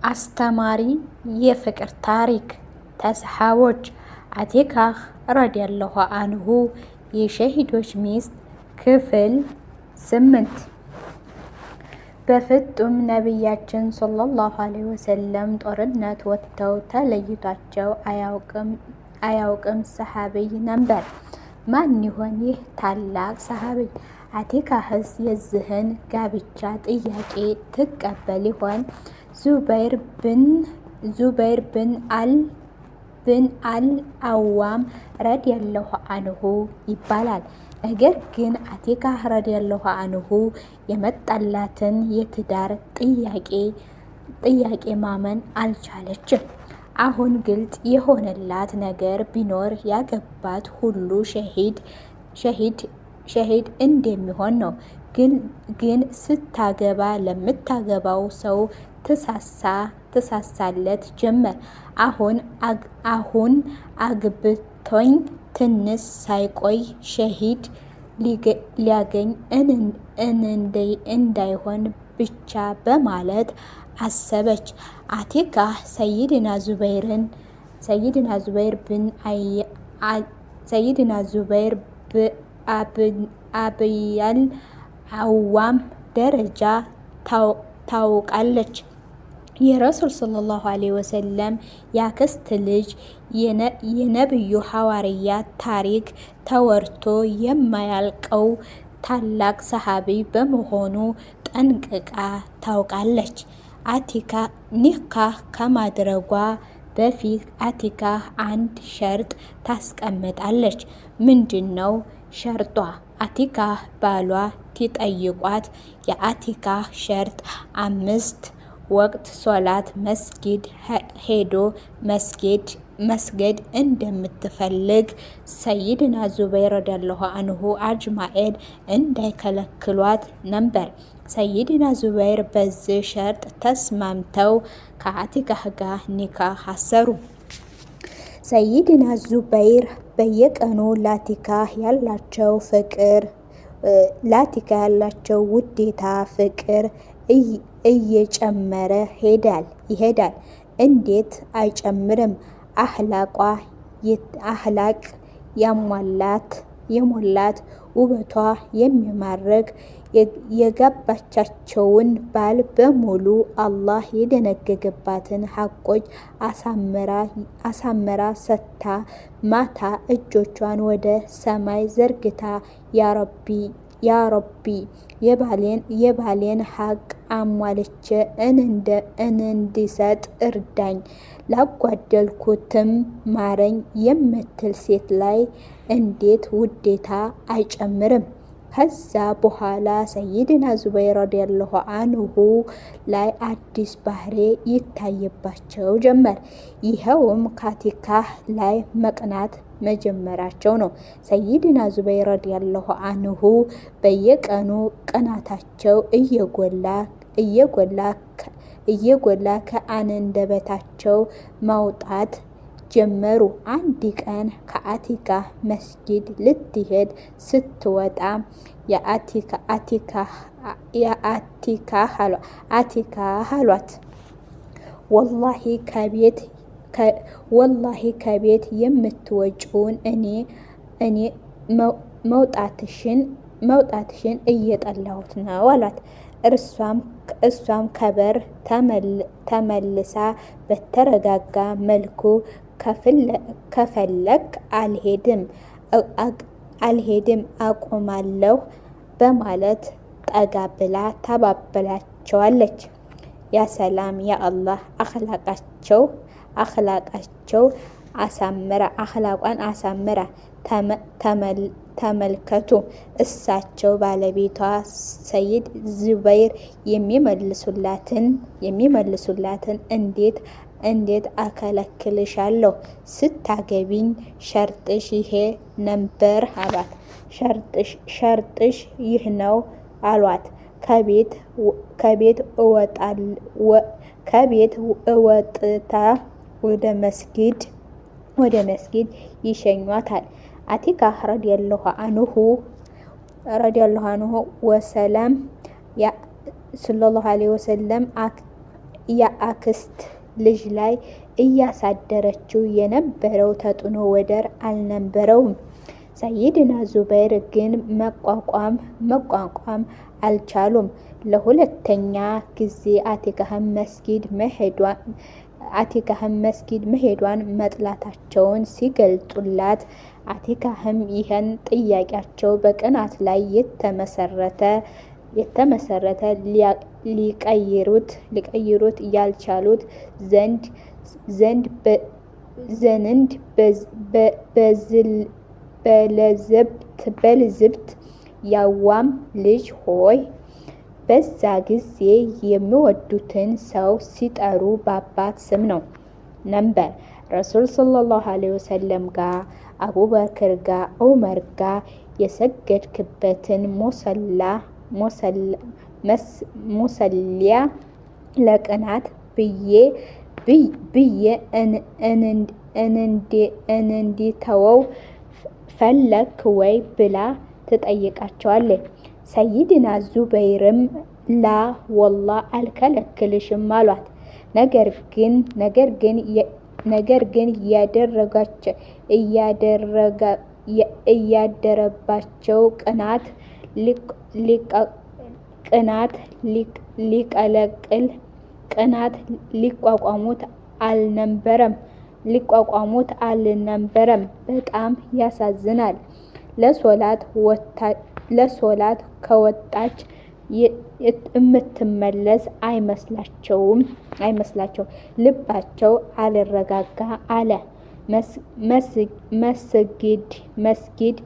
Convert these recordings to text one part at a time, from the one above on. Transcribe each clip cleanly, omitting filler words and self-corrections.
አስተማሪ የፍቅር ታሪክ ተሰሓቦች አቲካህ ረዲየላሁ አንሁ የሸሂዶች ሚስት ክፍል 8። በፍጡም ነቢያችን ሰለላሁ ዐለይሂ ወሰለም ጦርነት ወጥተው ተለይቷቸው አያውቅም ሰሓቢይ ነበር። ማን ይሆን ይህ ታላቅ ሰሓቢይ? አቲካህስ የዚህን ጋብቻ ጥያቄ ትቀበል ይሆን? ዙበይር ብን አል አዋም ረዲየላሁ አንሁ ይባላል። ነገር ግን አቲካህ ረዲየላሁ አንሁ የመጣላትን የትዳር ጥያቄ ማመን አልቻለችም። አሁን ግልጽ የሆነላት ነገር ቢኖር ያገባት ሁሉ ሸሂድ እንደሚሆን ነው። ግን ስታገባ ለምታገባው ሰው ትሳሳለት ጀመር። አሁን አግብቶኝ ትንሽ ሳይቆይ ሸሂድ ሊያገኝ እንዳይሆን ብቻ በማለት አሰበች። አቲካ ሰይድና ዙበይር አብያል አዋም ደረጃ ታውቃለች። የረሱል ሰለላሁ ዐለይሂ ወሰለም ያክስት ልጅ፣ የነብዩ ሐዋርያ ታሪክ ተወርቶ የማያልቀው ታላቅ ሰሃቢ በመሆኑ ጠንቅቃ ታውቃለች። አቲካ ኒካህ ከማድረጓ በፊት አቲካ አንድ ሸርጥ ታስቀምጣለች። ምንድን ነው ሸርጧ? አቲካ ባሏ ሲጠይቋት የአቲካ ሸርጥ 5 ወቅት ሶላት መስጊድ ሄዶ መስገድ እንደምትፈልግ፣ ሰይድና ዙበይር ረዲየላሁ አንሁ አጅማኤል እንዳይከለክሏት ነበር። ሰይድና ዙበይር በዚህ ሸርጥ ተስማምተው ከአቲካህ ጋር ኒካህ አሰሩ። ሰይድና ዙበይር በየቀኑ ለአቲካህ ያላቸው ፍቅር፣ ለአቲካ ያላቸው ውዴታ፣ ፍቅር እየጨመረ ይሄዳል። እንዴት አይጨምርም? አህላቅ የሞላት፣ ውበቷ የሚማርክ፣ የጋባቻቸውን ባል በሙሉ አላህ የደነገገባትን ሐቆች አሳምራ ሰታ፣ ማታ እጆቿን ወደ ሰማይ ዘርግታ ያረቢ፣ የባሌን ሐቅ አሟልቼ እንድሰጥ እርዳኝ፣ ላጓደልኩትም ማረኝ የምትል ሴት ላይ እንዴት ውዴታ አይጨምርም? ከዛ በኋላ ሰይድና ዙበይር ረዲየላሁ አንሁ ላይ አዲስ ባህሪ ይታይባቸው ጀመር። ይኸውም ካቲካህ ላይ መቅናት መጀመራቸው ነው። ሰይድና ዙበይር ረዲየላሁ አንሁ በየቀኑ ቅናታቸው እየጎላ ከአንደበታቸው ማውጣት ጀመሩ። አንድ ቀን ከአቲካ መስጊድ ልትሄድ ስትወጣ አቲካ አሏት፣ ወላሂ ከቤት የምትወጪውን እኔ መውጣትሽን እየጠላሁት ነው አሏት። እርሷም ከበር ተመልሳ በተረጋጋ መልኩ ከፈለክ አልሄድም፣ አቆማለሁ በማለት ጠጋ ብላ ታባብላቸዋለች። ያ ሰላም ያ አላህ፣ አኽላቃቸው አሳምራ አኽላቋን አሳምራ ተመልከቱ። እሳቸው ባለቤቷ ሰይድ ዙበይር የሚመልሱላትን እንዴት አከለክልሻለሁ? ስታገቢኝ ሸርጥሽ ይሄ ነበር አሏት። ሸርጥሽ ይህ ነው አሏት። ከቤት እወጥታ ወደ መስጊድ ይሸኟታል። አቲካ ረዲየላሁ አንሁ ወሰለም ሰለላሁ ዐለይሂ ወሰለም የአክስት ልጅ ላይ እያሳደረችው የነበረው ተጽዕኖ ወደር አልነበረውም። ሰይድና ዙበይር ግን መቋቋም አልቻሉም። ለሁለተኛ ጊዜ አቲካህም መስጊድ መሄዷን መጥላታቸውን ሲገልጡላት፣ አቲካህም ይህን ጥያቄያቸው በቅናት ላይ የተመሰረተ ሊቀይሩት ያልቻሉት ዘንድ በለዘብት ያዋም ልጅ ሆይ፣ በዛ ጊዜ የሚወዱትን ሰው ሲጠሩ በአባት ስም ነው ነበር። ረሱል ሰለላሁ ዐለይሂ ወሰለም ጋ፣ አቡበክር ጋ፣ ዑመር ጋ የሰገድክበትን ሙሰሊያ ለቅናት ብዬ እንዲተወው ፈለክ ወይ ብላ ትጠይቃቸዋለች። ሰይድና ዙበይርም ላ ወላ አልከለክልሽም አሏት። ነገር ግን እያደረባቸው ቅናት ሊቀለቅል ቅናት ሊቋቋሙት አልነበረም። በጣም ያሳዝናል። ለሶላት ከወጣች የምትመለስ አይመስላቸውም። ልባቸው አልረጋጋ አለ። መስጊድ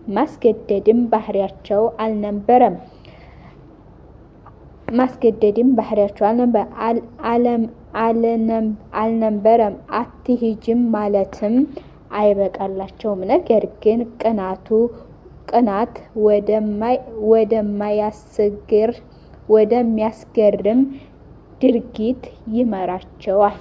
ማስገደድም ባህሪያቸው አልነበረም። ማስገደድም ባህሪያቸው አልነበረም። አትሂጅም ማለትም አይበቃላቸውም። ነገር ግን ቅናት ወደሚያስገርም ድርጊት ይመራቸዋል።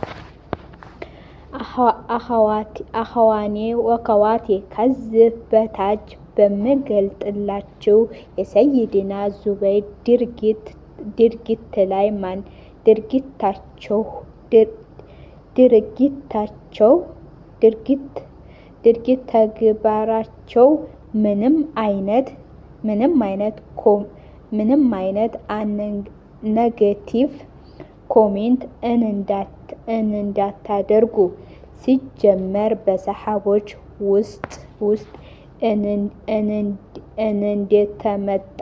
አኸዋኔ ወከዋቴ፣ ከዚህ በታች በምገልጥላችሁ የሰይድና ዙበይር ድርጊት ላይ ድርጊታቸው ድርጊት ተግባራቸው ምንም አይነት negative comment እንዳታደርጉ። ሲጀመር በሰሃቦች ውስጥ እንደተመጣ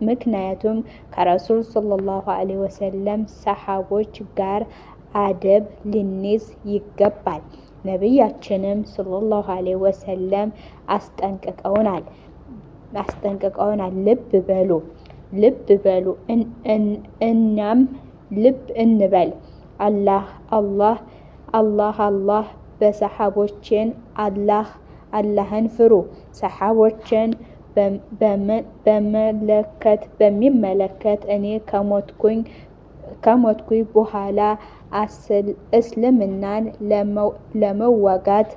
ምክንያቱም ከረሱል ሰለላሁ ዐለይሂ ወሰለም ሰሃቦች ጋር አደብ ልንይዝ ይገባል። ነቢያችንም ሰለላሁ ዐለይሂ ወሰለም አስጠንቅቀውናል። ልብ በሉ፣ ልብ በሉ፣ እኛም ልብ እንበል። አላህ አላህ አላህ አላህ በሰሃቦቼን አላህ አላህን ፍሩ። ሰሃቦችን በሚመለከት እኔ ከሞትኩኝ በኋላ እስልምናን ለመዋጋት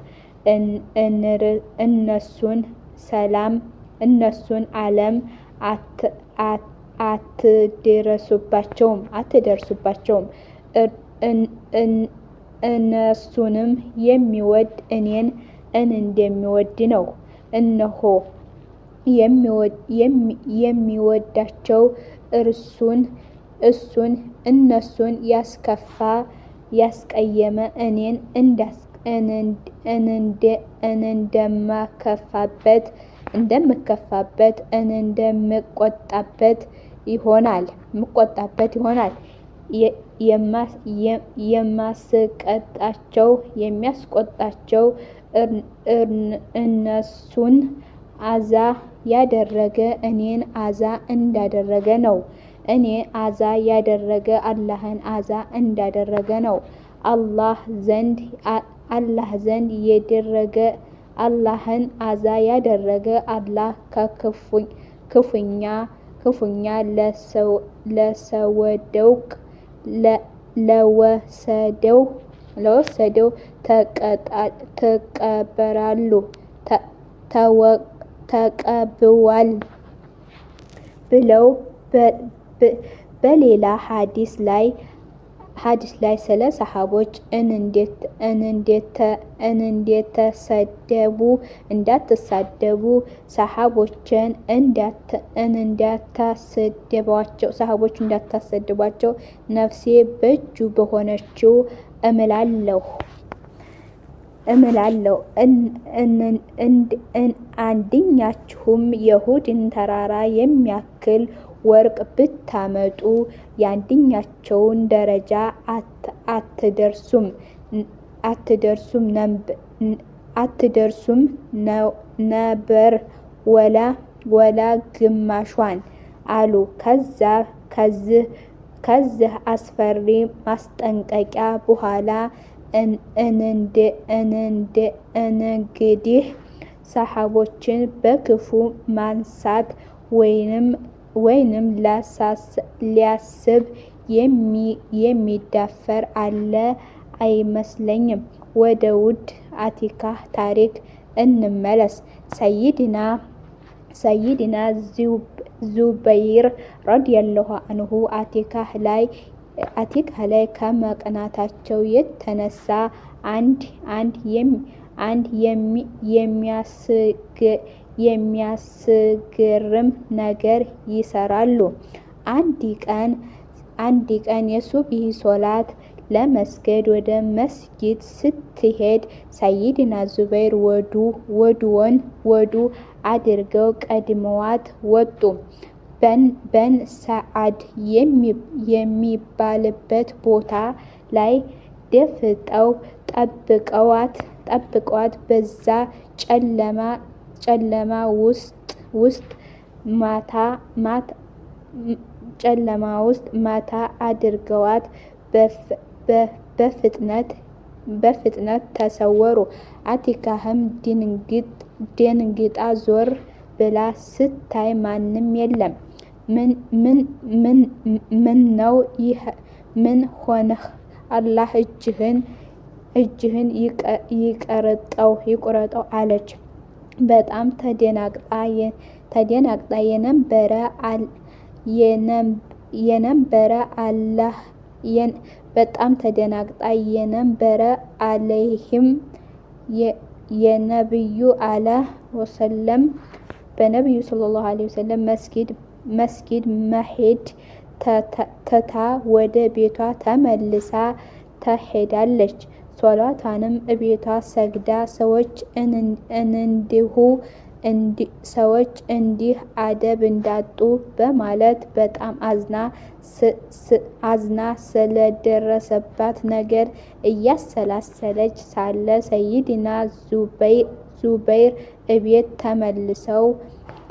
እነሱን ዓለም አትደርሱባቸውም። እነሱንም የሚወድ እኔን እንደሚወድ ነው። እነሆ የሚወዳቸው እሱን እነሱን ያስከፋ ያስቀየመ እኔን እንደምከፋበት እንደምቆጣበት ይሆናል። የሚያስቆጣቸው እነሱን አዛ ያደረገ እኔን አዛ እንዳደረገ ነው። እኔ አዛ ያደረገ አላህን አዛ እንዳደረገ ነው። አላህ ዘንድ የደረገ አላህን አዛ ያደረገ አላህ ከክፉኛ ክፉኛ ለወሰደው ተቀብዋል። ብለው በሌላ ሀዲስ ላይ ስለ ሰሃቦች እንዴተሰደቡ እንዳትሳደቡ፣ ሰሃቦችን እንዳታሰድቧቸው ነፍሴ በእጁ በሆነችው እምላለሁ፣ አንድኛችሁም የኡሁድን ተራራ የሚያክል ወርቅ ብታመጡ የአንድኛቸውን ደረጃ አትደርሱም ነበር ወላ ግማሿን አሉ። ከዚህ አስፈሪ ማስጠንቀቂያ በኋላ እንግዲህ ሰሃቦችን በክፉ ማንሳት ወይንም ሊያስብ የሚዳፈር አለ አይመስለኝም። ወደ ውድ አቲካህ ታሪክ እንመለስ። ሰይድና ዙበይር ረዲየላሁ አንሁ አቲካህ ላይ ከመቅናታቸው የተነሳ አንድ የሚያስገርም ነገር ይሰራሉ። አንድ ቀን የሱብሂ ሶላት ለመስገድ ወደ መስጊድ ስትሄድ ሰይድና ዙበይር ወዱውን አድርገው ቀድመዋት ወጡ። በን ሰዓድ የሚባልበት ቦታ ላይ ደፍጠው ጠብቀዋት በዛ ጨለማ ውስጥ ማታ አድርገዋት በፍጥነት ተሰወሩ። አቲካህም ደንግጣ ዞር ብላ ስታይ ማንም የለም። ምነው ምን ሆንህ? አላህ እጅህን ይቁረጠው አለች። በጣም ተደናግጣ የነበረ አለይሂም የነብዩ አለይሂ ወሰለም በነብዩ ሰለላሁ ዐለይሂ ወሰለም መስጊድ መሄድ ትታ ወደ ቤቷ ተመልሳ ትሄዳለች። ሶላቷንም እቤቷ ሰግዳ ሰዎች እንዲህ አደብ እንዳጡ በማለት በጣም አዝና ስለደረሰባት ነገር እያሰላሰለች ሳለ ሰይድና ዙበይር እቤት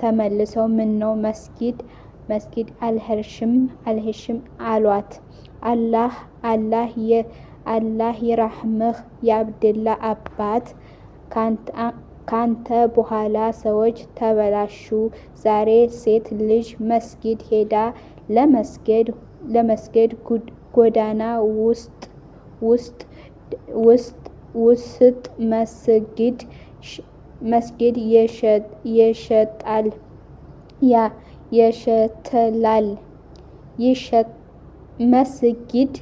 ተመልሰው ምነው መስጊድ አልሄድሽም አሏት። አላህ ይርሐምህ የአብደላ አባት፣ ካንተ በኋላ ሰዎች ተበላሹ። ዛሬ ሴት ልጅ መስጊድ ሄዳ ለመስገድ ጎዳና ውስጥ መስጊድ ይሸተላል መስጊድ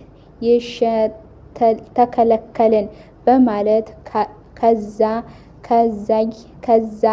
ተከለከልን በማለት ከዛ